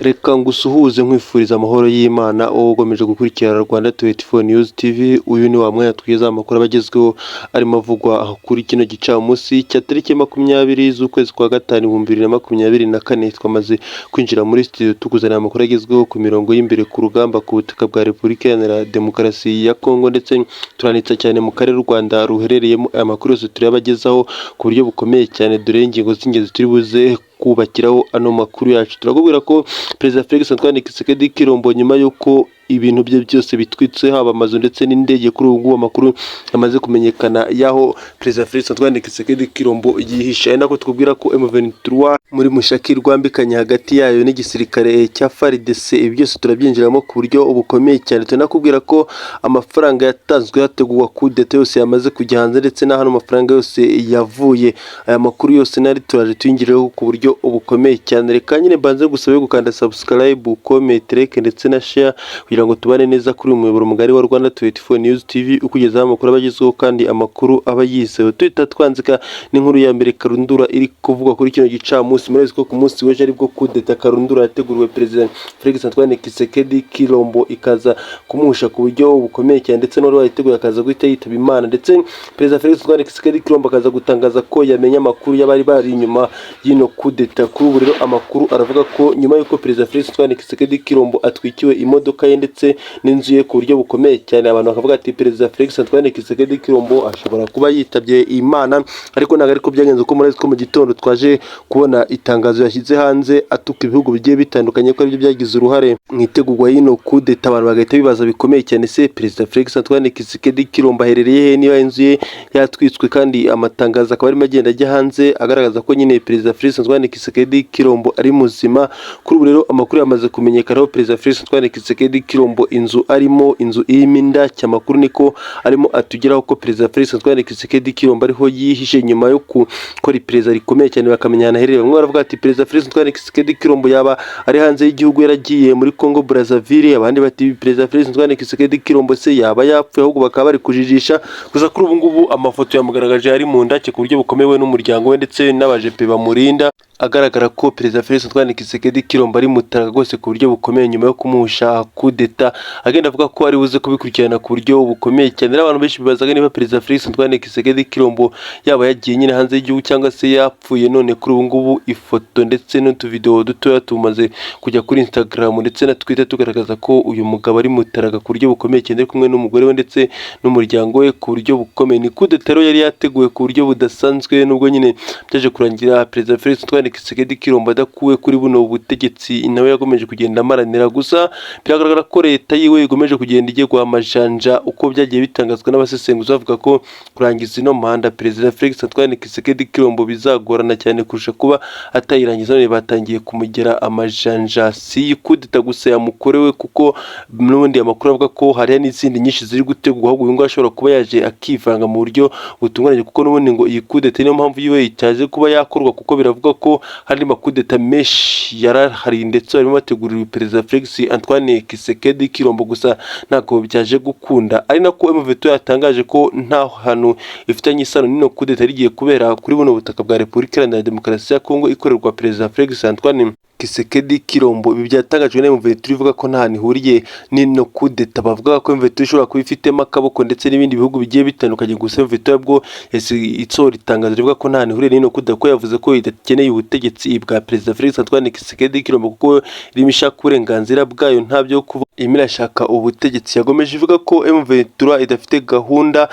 Reka ngusuhuze nkwifuriza amahoro y'Imana, wowe ukomeje gukurikirana Rwanda 24 News TV. Uyu ni wa mwanya twiza amakuru aba agezweho arimo avugwa kuri kino gicamunsi cya tariki 20 z'ukwezi kwa gatanu 2024. Twamaze kwinjira muri studio tukuzanira amakuru agezweho ku mirongo y'imbere ku rugamba ku butaka bwa Repubulika Iharanira Demokarasi ya Kongo, ndetse turanitsa cyane mu karere u Rwanda ruherereyemo. Aya makuru yose turayabagezaho ku buryo bukomeye cyane. Dore ingingo z'ingenzi turi buze kubakiraho ano makuru yacu. Turakubwira ko Perezida Felix Antoine Tshisekedi Tshilombo, nyuma y'uko ibintu bye byose bitwitse, haba amazu ndetse n'indege, kuri ubu ngubu amakuru yamaze kumenyekana y'aho Perezida Felix Antoine Tshisekedi Tshilombo yihishe. Ari nako tukubwira ko M23 muri mushaki rwambikanye hagati yayo n'igisirikare cya FARDC. Ibi byose turabyinjiramo ku buryo bukomeye cyane. Tunakubwira ko amafaranga yatanzwe hategurwa kudeta yose yamaze kujya hanze, ndetse n'aho amafaranga yose yavuye. Aya makuru yose nari turaje tuyinjireho ku buryo bukomeye cyane. Reka nyine mbanze gusabe gukanda subscribe, comment, like ndetse na share kugira ngo tubane neza kuri uyu muyoboro mugari wa Rwanda 24 News TV, ukugezaho amakuru aba agezweho kandi amakuru aba yizewe. Tuhita twanzika n'inkuru ya mbere karundura iri kuvugwa kuri kino gicamunsi. Murabizi ko ku munsi w'ejo aribwo kudeta karundura yateguriwe Perezida Felix Antoine Tshisekedi Tshilombo, ikaza kumuhusha ku buryo bukomeye cyane, ndetse n'uwari wayiteguye akaza guhita yitaba Imana, ndetse Perezida Felix Antoine Tshisekedi Tshilombo akaza gutangaza ko yamenye amakuru y'abari bari inyuma y'ino kudeta. Kuri ubu rero amakuru aravuga ko nyuma y'uko Perezida Felix Antoine Tshisekedi Tshilombo atwikiwe imodoka ye ndetse n'inzu ye ku buryo bukomeye cyane, abantu bakavuga ati Perezida Felix Antoine Tshisekedi Tshilombo ashobora kuba yitabye Imana, ariko ntabwo ariko byagenze, kuko murabizi ko mu gitondo twaje kubona itangazo yashyize hanze atuka ibihugu bigiye bitandukanye ko aribyo byagize uruhare mu itegurwa y'ino kudeta. Abantu bagahita bibaza bikomeye cyane: se Perezida Felix Antoine Tshisekedi Tshilombo aherereye he niba inzu ye yatwitswe? Kandi amatangazo akaba arimo agenda ajya hanze agaragaza ko nyine Perezida Felix Antoine Tshisekedi Tshilombo ari muzima. Kuri ubu rero amakuru yamaze kumenyekana aho Perezida Felix Antoine Tshisekedi Tshilombo inzu arimo, inzu irimo indake. Amakuru niko arimo atugeraho ko Perezida Felix Antoine Tshisekedi Tshilombo ariho yihishe nyuma yo gukora iperereza rikomeye cyane bakamenya ahantu aherereye. Bamwe baravuga ati Perezida Felix Antoine Tshisekedi Tshilombo yaba ari hanze y'igihugu, yaragiye muri Congo Brazzaville. Abandi bati Perezida Felix Antoine Tshisekedi Tshilombo se yaba yapfuye? Ahubwo bakaba bari kujijisha gusa. Kuri ubu ngubu amafoto yamugaragaje ari mu ndake ku buryo bukomeye, we n'umuryango we ndetse n'abajepe bamurinda, agaragara ko Perezida Felix Antoine Tshisekedi Tshilombo ari mutaraga rwose ku buryo bukomeye nyuma yo kumuhusha kudeta, agenda avuga ko ari buze kubikurikirana ku buryo bukomeye cyane. Rero abantu benshi bibazaga niba Perezida Felix Antoine Tshisekedi Tshilombo yaba yagiye nyine hanze y'igihugu cyangwa se yapfuye. None kuri ubu ngubu ifoto ndetse n'utuvidewo dutoya tumaze kujya kuri Instagram ndetse na Twitter tugaragaza ko uyu mugabo ari mutaraga ku buryo bukomeye cyane, ari kumwe n'umugore we ndetse n'umuryango we ku buryo bukomeye. Ni kudeta rero yari yateguwe ku buryo budasanzwe, nubwo nyine byaje kurangira Perezida Felix Antoine Tshisekedi Tshilombo adakuwe kuri buno butegetsi nawe yakomeje kugenda amaranira. Gusa biragaragara ko leta yiwe ikomeje kugenda igegwa amajanja, uko byagiye bitangazwa n'abasesenguzi bavuga ko kurangiza ino manda Perezida Felix Antoine Tshisekedi Tshilombo bizagorana cyane kurusha kuba atayirangiza. None batangiye kumugera amajanja. Si iyi kudeta gusa yamukorewe, kuko n'ubundi amakuru avuga ko hari n'izindi nyinshi ziri gutegurwa, ahubwo uyu nguyu ashobora kuba yaje akivanga mu buryo butunguranye, kuko n'ubundi ngo iyi kudeta niyo mpamvu yiwe itaje kuba yakorwa, kuko biravuga ko hari makudeta menshi yarahari ndetse barimo bategurira Perezida Felix Antoine Tshisekedi Tshilombo, gusa ntabwo byaje gukunda. Ari nako M23 yatangaje ko nta hantu ifitanye isano n'ino kudeta rigiye kubera kuri buno butaka bwa Repubulika Iharanira Demokarasi ya Kongo, ikorerwa Perezida Felix Antoine Tshisekedi Tshilombo. Ibi byatangajwe na M23 ivuga ko nta hantu ihuriye n'ino kudeta. Bavuga ko M23 ishobora kuba ifitemo akaboko ndetse n'ibindi bihugu bigiye bitandukanye. Gusa M23 bwo yahise isohora itangazo rivuga ko nta hantu ihuriye n'ino kudeta, kuko yavuze ko idakeneye ubutegetsi bwa Perezida Felix Antoine Tshisekedi Tshilombo, kuko irimo ishaka uburenganzira bwayo, nta byo kuvuga irimo irashaka ubutegetsi. Yagomeje ivuga ko M23 idafite gahunda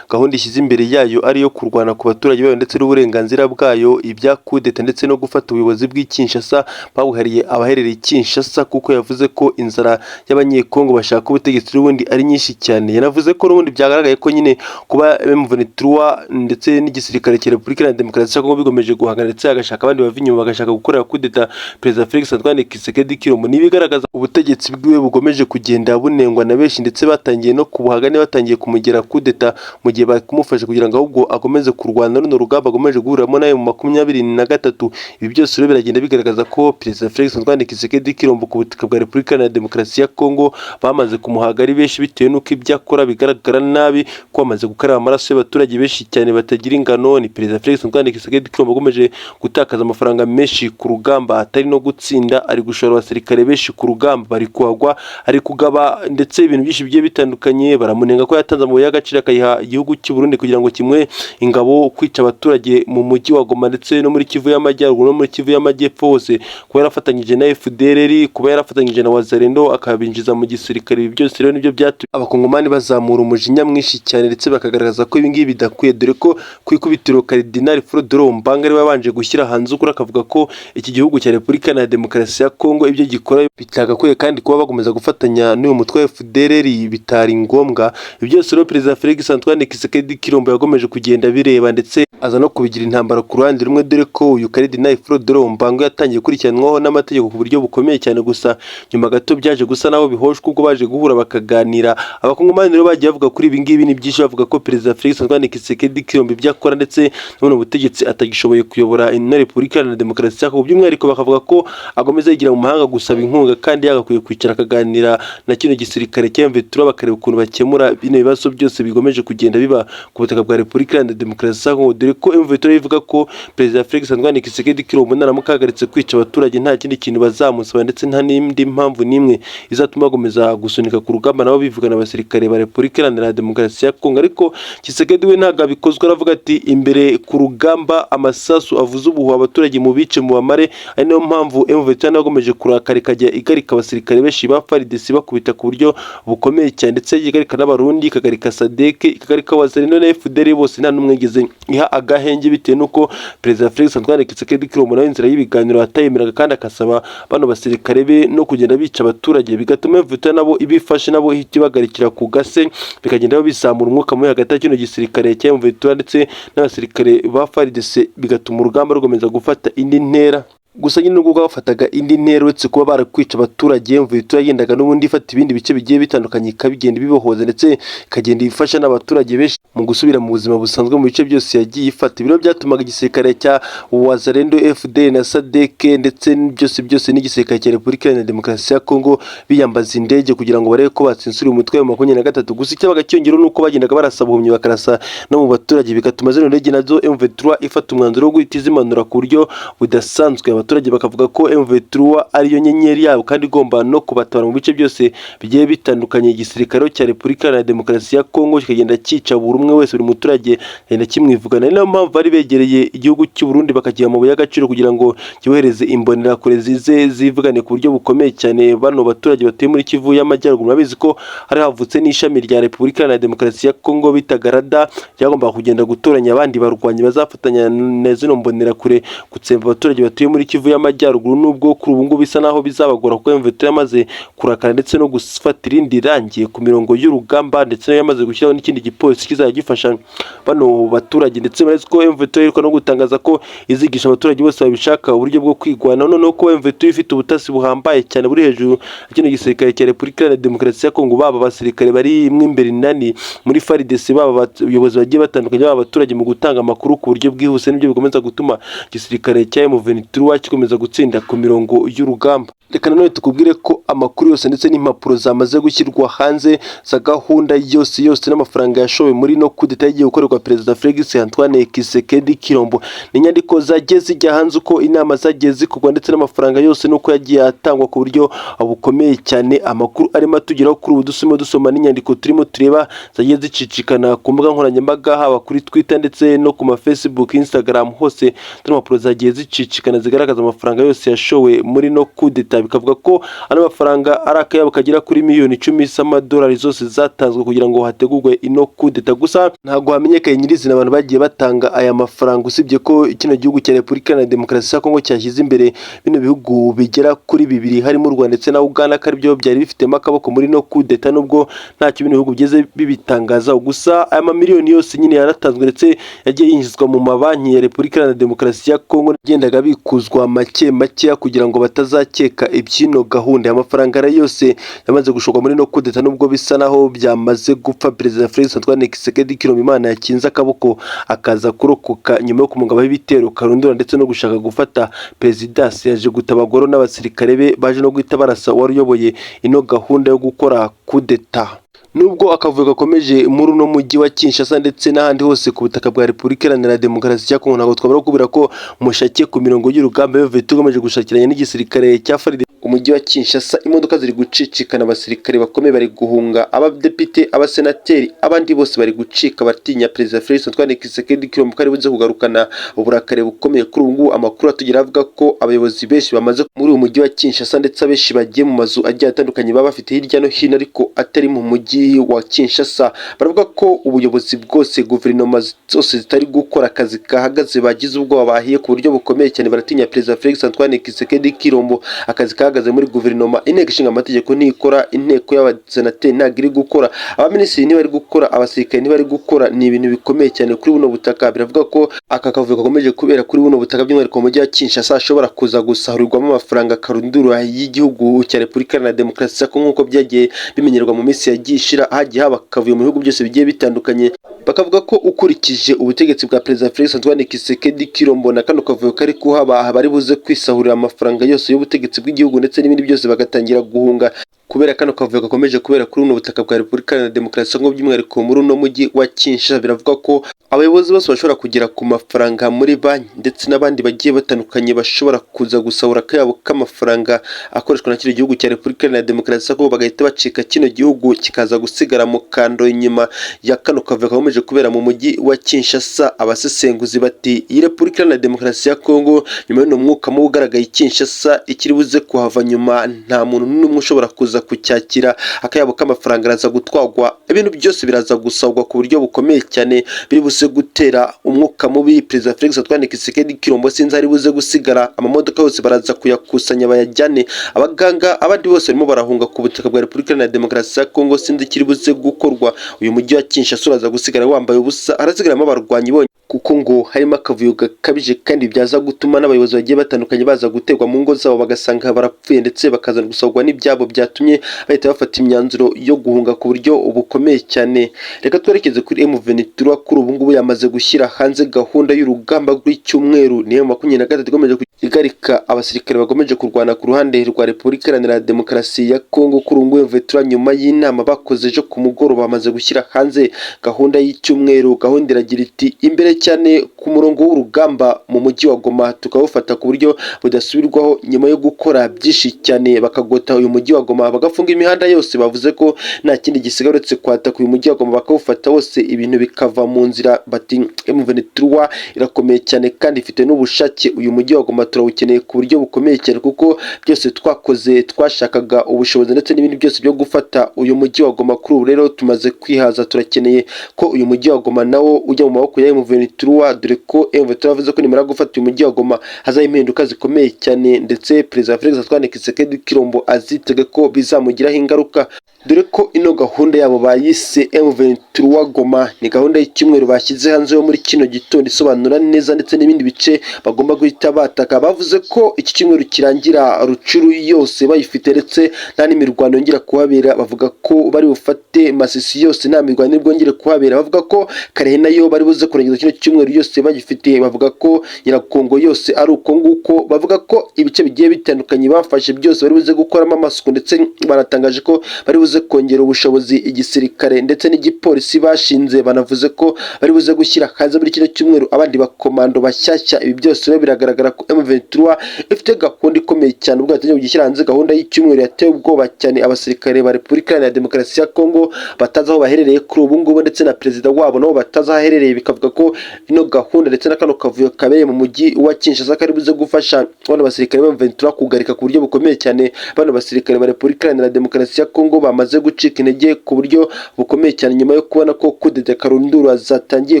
ishyize imbere yayo ari iyo kurwana ku baturage bayo ndetse n'uburenganzira bwayo. Ibya kudeta ndetse no gufata ubuyobozi bw'i Kinshasa babuhariye abaherereye i Kinshasa, kuko yavuze ko inzara y'Abanyekongo bashaka ubutegetsi n'ubundi ari nyinshi cyane. Yanavuze ko n'ubundi byagaragaye ko nyine kuba M23 ndetse n'igisirikare cya Repubulika Iharanira Demokarasi ya Kongo bigomeje guhangana, ndetse hagashaka abandi bava inyuma bagashaka gukorera kudeta Perezida Felix Antoine Tshisekedi Tshilombo, n'ibigaragaza ubutegetsi bwiwe bugomeje kugenda bunengwa na benshi, ndetse batangiye no kubuhaga niba batangiye kumugera kudeta mu gihe bari kumufasha kugira ngo ahubwo akomeze kurwana runo rugamba akomeje guhuriramo nayo mu 23. Ibi byose rero biragenda bigaragaza ko Perezida Felix Antoine Tshisekedi Tshilombo ku butaka bwa Repubulika Iharanira Demokarasi ya Kongo bamaze kumuhaga ari benshi, bitewe n'uko ibyo akora bigaragara nabi, ko bamaze gukaraba amaraso y'abaturage benshi cyane batagira ingano. Ni Perezida Felix Antoine Tshisekedi Tshilombo ukomeje gutakaza amafaranga menshi ku rugamba atari no gutsinda, ari gushora abasirikare benshi ku rugamba bari kuhagwa, ari kugaba ndetse ibintu byinshi bigiye bitandukanye. Baramunenga ko yatanze amabuye y'agaciro akayiha igihugu cy'u Burundi kugira ngo kimwe ingabo kwica abaturage mu mujyi wa Goma ndetse no muri Kivu y'Amajyaruguru no muri Kivu y'Amajyepfo hose, kuba yarafatanyije na FDLR, kuba yarafatanyije na Wazalendo akabinjiza mu gisirikare. Ibi byose rero nibyo byatumye abakongomani bazamura umujinya mwinshi cyane, ndetse bakagaragaza ko ibi ngibi bidakwiye, dore ko ku ikubitiro Karidinali Froidolin Ombanga ariwe wabanje gushyira hanze ukuri, akavuga ko iki gihugu cya Repubulika Iharanira Demokarasi ya Kongo ibyo gikora bitagakwiye, kandi kuba bakomeza gufatanya n'uyu mutwe wa FDLR bitari ngombwa. Ibi byose rero Perezida Felix Antoine Tshisekedi Tshilombo yagomeje kugenda bireba, ndetse aza no kubigira intambara ku ruhande rumwe, dore ko uyu Karidinali Froidolin Ombanga yatangiye gukurikiranwaho n'amategeko ku buryo bukomeye cyane. Gusa nyuma gato byaje gusa naho bihoshwe ubwo baje guhura bakaganira. Abakongomani rero bagiye bavuga kuri ibi ngibi ni byinshi, bavuga ko Perezida Felix Antoine Tshisekedi Tshilombo ibyo akora ndetse n'ubuno butegetsi atagishoboye kuyobora ino Repubulika Iharanira Demokarasi ya Kongo. By'umwihariko bakavuga ko agomeza yigira mu mahanga gusaba inkunga, kandi yagakwiye kwicara akaganira na kino gisirikare cya M23, bakareba ukuntu bakemura bino bibazo byose bigomeje kugenda biba ku butaka bwa Repubulika Iharanira Demokarasi ya Kongo, dore ko M23 ivuga ko Perezida Felix Antoine Tshisekedi Tshilombo naramuka ahagaritse kwica abaturage nta kindi kintu bazamusaba, ndetse nta n'indi mpamvu n'imwe izatuma bakomeza gusunika ku rugamba, nabo bivugana abasirikare ba Repubulika Iharanira Demokarasi ya Kongo. Ariko Tshisekedi we ntabwo abikozwa, aravuga ati: "Imbere ku rugamba, amasasu avuze ubuhuha, abaturage mu bice mu bamare." Ari nayo mpamvu M23 yakomeje kurakara, ikajya igarika abasirikare benshi ba FARDC, bakubita ku buryo bukomeye cyane, ndetse igarika n'Abarundi, ikagarika SADC, ikagarika Wazalendo na FDLR, bose nta n'umwe yigeze iha agahenge, bitewe n'uko Perezida Felix Antoine Tshisekedi Tshilombo nawe inzira y'ibiganiro atayemeraga, kandi akasaba bano basirikare be no kugenda bica abaturage, bigatuma M23 nabo ibifashe, nabo ihita ibagarikira ku gase, bikagenda bizamura umwuka mubi hagati ya kino gisirikare cya M23 ndetse n'abasirikare ba FARDC, bigatuma urugamba rukomeza gufata indi ntera. Gusa nyine nubwo bafataga indi ntera, uretse kuba barakwica abaturage, M23 yagendaga n'ubundi ifata ibindi bice bigiye bitandukanye, ikabigenda ibibohoza, ndetse ikagenda ifasha n'abaturage benshi mu gusubira mu buzima busanzwe mu bice byose yagiye ifata. Ibiro byatumaga igisirikare cya Wazalendo, FDLR na SADC, ndetse byose byose n'igisirikare cya Repubulika Iharanira Demokarasi ya Kongo biyambaza indege kugira ngo barebe ko batsinsura umutwe wa 23. Gusa icyabaga cyiyongeraho ni uko bagendaga barasa buhumyi, bakarasa no mu baturage, bigatuma zino ndege nazo M23 ifata umwanzuro wo guhita izimanura ku buryo budasanzwe. Abaturage bakavuga ko M23 ariyo nyenyeri yabo kandi igomba no kubatabara mu bice byose bigiye bitandukanye. Igisirikare cya Repubulika Iharanira Demokarasi ya Kongo kikagenda cyica buri umwe wese, buri muturage kagenda kimwivugana. Ni nayo mpamvu bari begereye igihugu cy'u Burundi bakagiha amabuye y'agaciro kugira ngo cyohereze imbonerakure zize zivugane ku buryo bukomeye cyane bano baturage batuye muri Kivu y'Amajyaruguru. Murabizi ko hari havutse n'ishami rya Repubulika Iharanira Demokarasi ya Kongo bitaga RADA, ryagombaga kugenda gutoranya abandi barwanyi bazafatanya na zino mbonerakure gutsemba abaturage batuye muri Kivu y'Amajyaruguru, nubwo kuri ubu ngubu bisa naho bizabagora, kuko M23 yamaze kurakara ndetse no gufata irindi rangiye ku mirongo y'urugamba, ndetse nayo yamaze gushyiraho n'ikindi gipolisi kizajya gifasha bano baturage. Ndetse murabizi ko M23 iheruka no gutangaza ko izigisha abaturage bose babishaka uburyo bwo kwirwanaho. Noneho ko M23 ifite ubutasi buhambaye cyane buri hejuru ya kino gisirikare cya Repubulika Iharanira Demokarasi ya Kongo, baba abasirikare bari mo imbere indani muri FARDC, baba abayobozi bagiye batandukanye, baba abaturage, mu gutanga amakuru ku buryo bwihuse, nibyo bikomeza gutuma igisirikare cya M23 gikomeza gutsinda ku mirongo y'urugamba. Reka nanone tukubwire ko amakuru yose ndetse n'impapuro zamaze gushyirwa hanze za gahunda yose yose n'amafaranga yashowe muri no kudeta yagiye gukorerwa Perezida Felix Antoine Tshisekedi Tshilombo. Ni inyandiko zagiye zijya hanze, uko inama zagiye zikorwa ndetse n'amafaranga yose n'uko yagiye atangwa ku buryo bukomeye cyane. Amakuru arimo atugeraho kuri ubu dusoma dusoma n'inyandiko turimo tureba zagiye zicicikana ku mbuga nkoranyambaga, haba kuri Twitter ndetse no ku ma Facebook, Instagram hose, zino mpapuro zagiye zicicikana zigaragaza amafaranga yose yashowe muri no kudeta, bikavuga ko ano mafaranga ari akayabo kagera kuri miliyoni 10 z'amadolari, zose zatanzwe kugira ngo hategurwe ino kudeta. Gusa ntabwo hamenyekanye nyirizina abantu bagiye batanga aya mafaranga, usibye ko kino gihugu cya Repubulika Iharanira Demokarasi ya Kongo cyashyize imbere bino bihugu bigera kuri bibiri, harimo u Rwanda ndetse na Uganda, ko aribyo byari bifitemo akaboko muri no kudeta, nubwo ntacyo bino bihugu bigeze bibitangaza. Gusa aya mamiliyoni yose nyine yaratanzwe, ndetse yagiye yinjizwa mu mabanki ya Repubulika Iharanira Demokarasi ya Kongo, yagendaga abikuzwa make makeya kugira ngo batazakeka. guhagarika iby'ino gahunda. Amafaranga yose yamaze gushorwa muri no kudeta, nubwo bisa naho byamaze gupfa, Perezida Felix Antoine Tshisekedi Tshilombo Imana yakinze akaboko akaza kurokoka nyuma yo kumugabaho ibitero karundura ndetse no gushaka gufata perezidansi. Yaje gutabarwa n'abasirikare be baje no guhita barasa uwari uyoboye ino gahunda yo gukora kudeta. Nubwo akavuyo gakomeje muri uno mujyi wa Kinshasa ndetse n'ahandi hose ku butaka bwa Repubulika Iharanira Demokarasi ya Kongo, ntabwo twabura kubura ko mushake ku mirongo y'urugamba M23 ikomeje gushakiranya n'igisirikare cya FARDC. Umujyi wa Kinshasa imodoka ziri gucicikana, abasirikare bakomeye bari guhunga, abadepite, abasenateri, abandi bose bari gucika, batinya Perezida Felix Antoine Tshisekedi Tshilombo ko ari buze kugarukana uburakari bukomeye. Kuri ubu ngubu amakuru atugera avuga ko abayobozi benshi bamaze muri uyu mujyi wa Kinshasa, ndetse abenshi bagiye mu mazu agiye atandukanye baba bafite hirya no hino ariko atari mu mujyi wa Kinshasa. Baravuga ko ubuyobozi bwose, guverinoma zose zitari gukora, akazi kahagaze, bagize ubwoba, bahiye ku buryo bukomeye cyane, baratinya Perezida Felix Antoine Tshisekedi Tshilombo. Akazi kahagaze muri guverinoma, inteko ishinga amategeko ntikora, inteko y'abasenateri ntabwo iri gukora, abaminisitiri ntibari gukora, abasirikare ntibari gukora. Ni ibintu bikomeye cyane kuri buno butaka. Biravuga ko aka kavuyo gakomeje kubera kuri buno butaka, by'umwihariko mu mujyi wa Kinshasa, hashobora kuza gusahurirwamo amafaranga karundura y'igihugu cya Repubulika Iharanira Demokarasi ya Kongo, nk'uko byagiye bimenyerwa mu minsi yagiye ishira, hagiye haba akavuyo mu bihugu byose bigiye bitandukanye. Bakavuga ko ukurikije ubutegetsi bwa Perezida Felix Antoine Tshisekedi Tshilombo na kano kavuyo kari kuhaba, bari buze kwisahurira amafaranga yose y'ubutegetsi bw'igihugu ndetse n'ibindi byose, bagatangira guhunga kubera kano kavuyo gakomeje kubera kuri buno butaka bwa Repubulika Iharanira Demokarasi ya Kongo, by'umwihariko muri uno mujyi wa Kinshasa. Biravuga ko abayobozi bose bashobora kugera ku mafaranga muri banki ndetse n'abandi bagiye batandukanye bashobora kuza gusahura akayabo k'amafaranga akoreshwa na kino gihugu cya Repubulika Iharanira Demokarasi ya Kongo, bagahita bacika, kino gihugu kikaza gusigara mu kando inyuma ya kano kavuyo gakomeje kubera mu mujyi wa Kinshasa. Abasesenguzi bati iyi Repubulika Iharanira Demokarasi ya Kongo, nyuma y'uno mwuka mubi ugaragaye i Kinshasa, ikiri buze kuhava nyuma nta muntu n'umwe ushobora kuza kucyakira. Akayabo k'amafaranga araza gutwagwa, ibintu byose biraza gusabwa ku buryo bukomeye cyane, biri buze gutera umwuka mubi. Perezida Felix Antoine Tshisekedi Tshilombo sinzi ari buze gusigara, amamodoka yose baraza kuyakusanya bayajyane, abaganga, abandi bose barimo barahunga ku butaka bwa Repubulika Iharanira Demokarasi ya Kongo. Sinzi ikiri buze gukorwa. Uyu mujyi wa Kinshasa uraza gusigara wambaye ubusa, harasigaramo abarwanyi bonyine, kuko ngo harimo akavuyo gakabije kandi byaza gutuma n'abayobozi bagiye batandukanye baza guterwa mu ngo zabo bagasanga barapfuye, ndetse bakaza gusahurwa n'ibyabo, byatumye bahita bafata imyanzuro yo guhunga ku buryo bukomeye cyane. Reka twerekeze kuri M23. Kuri ubu ngubu yamaze gushyira hanze gahunda y'urugamba rw'icyumweru. Ni M23 ikomeje igarika abasirikare bakomeje kurwana ku ruhande rwa Repubulika Iharanira Demokarasi ya Kongo. Kuri ubu ngubu M23, nyuma y'inama bakoze ejo ku mugoroba, bamaze gushyira hanze gahunda y'icyumweru. Gahunda iragira iti: "Imbere cyane ku murongo w'urugamba mu mujyi wa Goma, tukawufata ku buryo budasubirwaho." Nyuma yo gukora byinshi cyane bakagota uyu mujyi wa Goma, bagafunga imihanda yose, bavuze ko nta kindi gisigaye uretse kwataka uyu mujyi wa Goma bakawufata wose, ibintu bikava mu nzira. Bati M23 irakomeye cyane kandi ifite n'ubushake. Uyu mujyi wa Goma turawukeneye ku buryo bukomeye cyane, kuko byose twakoze twashakaga ubushobozi ndetse n'ibindi byose byo gufata uyu mujyi wa Goma. Kuri ubu rero tumaze kwihaza, turakeneye ko uyu mujyi wa Goma nawo ujya mu maboko ya M23, dore ko M23 yavuze ko nimara gufata uyu mujyi wa Goma hazaba impinduka zikomeye cyane, ndetse Perezida Felix Antoine Tshisekedi Tshilombo azitege ko bizamugiraho ingaruka, dore ko ino gahunda yabo bayise M23 Goma. Ni gahunda y'icyumweru bashyize hanze yo muri kino gitondo, isobanura neza ndetse n'ibindi bice bagomba guhita bataka. Bavuze ko iki cyumweru kirangira Rutshuru yose bayifite, ndetse nta n'imirwano yongera kuhabera. Bavuga ko bari bufate Masisi yose, nta mirwano bwongere kuhabera. Bavuga ko Kalehe nayo bari buze kurangiza kino cyumweru yose bagifite. Bavuga ko Nyiragongo yose ari uko nguko. Bavuga ko ibice bigiye bitandukanye bafashe byose bari buze gukoramo amasuku, ndetse banatangaje ko bari buze kongera ubushobozi igisirikare ndetse n'igipolisi bashinze. Banavuze ko bari buze gushyira hanze muri kino cyumweru abandi bakomando bashyashya. Ibi byose rero biragaragara ko M23 ifite gahunda ikomeye cyane, ubwo yatangiye gushyira hanze gahunda y'icyumweru yateye ubwoba cyane abasirikare ba Repubulika Iharanira Demokarasi ya Kongo batazi aho baherereye kuri ubu ngubu, ndetse na perezida wabo nabo batazi aho aherereye. Bikavuga ko ino gahunda ndetse na kano kavuyo kabereye mu mujyi wa Kinshasa kari buze gufasha bano basirikare ba M23 kugarika ku buryo bukomeye cyane bano basirikare ba Repubulika Iharanira Demokarasi ya Kongo bamaze gucika intege ku buryo bukomeye cyane, nyuma yo kubona ko kudeta karundura zatangiye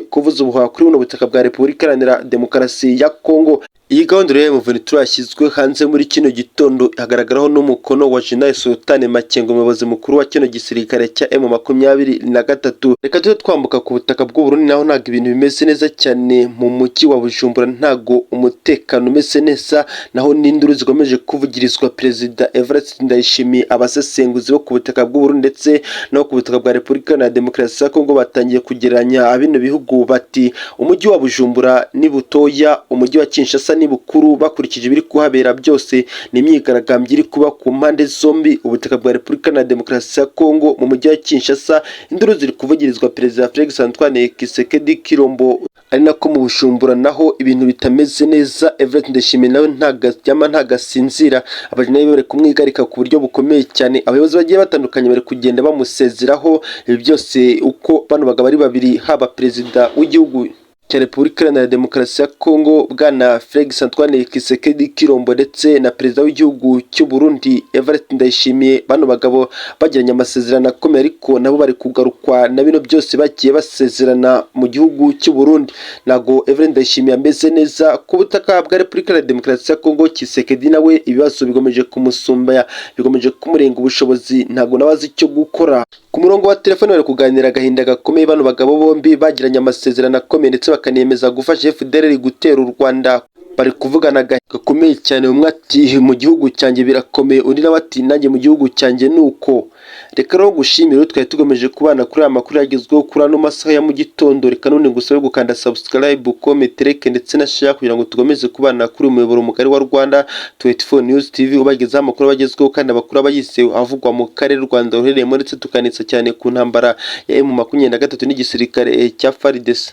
kuvuza ubuhuha kuri buno butaka bwa Repubulika Iharanira Demokarasi ya Kongo. Iyi gahunda rero ya M23 yashyizwe hanze muri kino gitondo, hagaragaraho n'umukono wa General Sultan Makenga, umuyobozi mukuru wa kino gisirikare cya M23. Reka tujye twambuka ku butaka bw'u Burundi, naho ntabwo ibintu bimeze neza cyane. Mu mujyi wa Bujumbura ntabwo umutekano umeze neza, naho n'induru zikomeje kuvugirizwa Perezida Evariste Ndayishimiye. Abasesenguzi bo ku butaka bw'u Burundi ndetse no ku butaka bwa Repubulika Iharanira Demokarasi ya Kongo batangiye kugereranya bino bihugu, bati umujyi wa Bujumbura ni butoya, umujyi wa Kinshasa ni bukuru. Bakurikije ibiri kuhabera byose, ni imyigaragambyo iri kuba ku mpande zombi. Ubutaka bwa Repubulika Iharanira Demokarasi ya Kongo, mu mujyi wa Kinshasa, induru ziri kuvugirizwa Perezida Felix Antoine Tshisekedi Tshilombo, ari nako mu Bujumbura naho ibintu bitameze neza. Evariste Ndayishimiye nawe ntagaryama, ntagasinzira. Abajenerali bari kumwigarika ku buryo bukomeye cyane, abayobozi bagiye batandukanye bari kugenda bamusezeraho. Ibi byose uko bano bagabo ari babiri, haba perezida w'igihugu cya Repubulika Iharanira Demokarasi ya Kongo Bwana Felix Antoine Tshisekedi Tshilombo ndetse na perezida w'igihugu cy'u Burundi Evariste Ndayishimiye, bano bagabo bagiranye amasezerano akomeye, ariko nabo bari kugarukwa na bino byose bagiye basezerana mu gihugu cy'u Burundi. Ntabwo Evariste Ndayishimiye ameze neza ku butaka bwa Repubulika Iharanira Demokarasi ya Kongo. Tshisekedi nawe ibibazo bigomeje kumusumba, bigomeje kumurenga ubushobozi, ntabwo nawe azi icyo gukora. Ku murongo wa telefone bari kuganira agahinda gakomeye. Bano bagabo bombi bagiranye amasezerano akomeye ndetse bakanemeza gufasha FDLR gutera u Rwanda. Bari kuvugana gakomeye cyane, umwe ati mu gihugu cyanjye birakomeye, undi nawe ati nanjye mu gihugu cyanjye ni uko. Reka rero gushimira, twari tugomeje kubana kuri aya makuru yagezweho kuri ano masaha ya mu gitondo. Reka none ngusabe gukanda subscribe, comment, like ndetse na share kugira ngo tukomeze kubana kuri uyu muyoboro mugari wa Rwanda 24 News TV, ubagezaho amakuru abagezweho kandi amakuru aba yizewe avugwa mu karere u Rwanda ruherereyemo, ndetse tukanitsa cyane ku ntambara ya M23 n'igisirikare cya FARDC.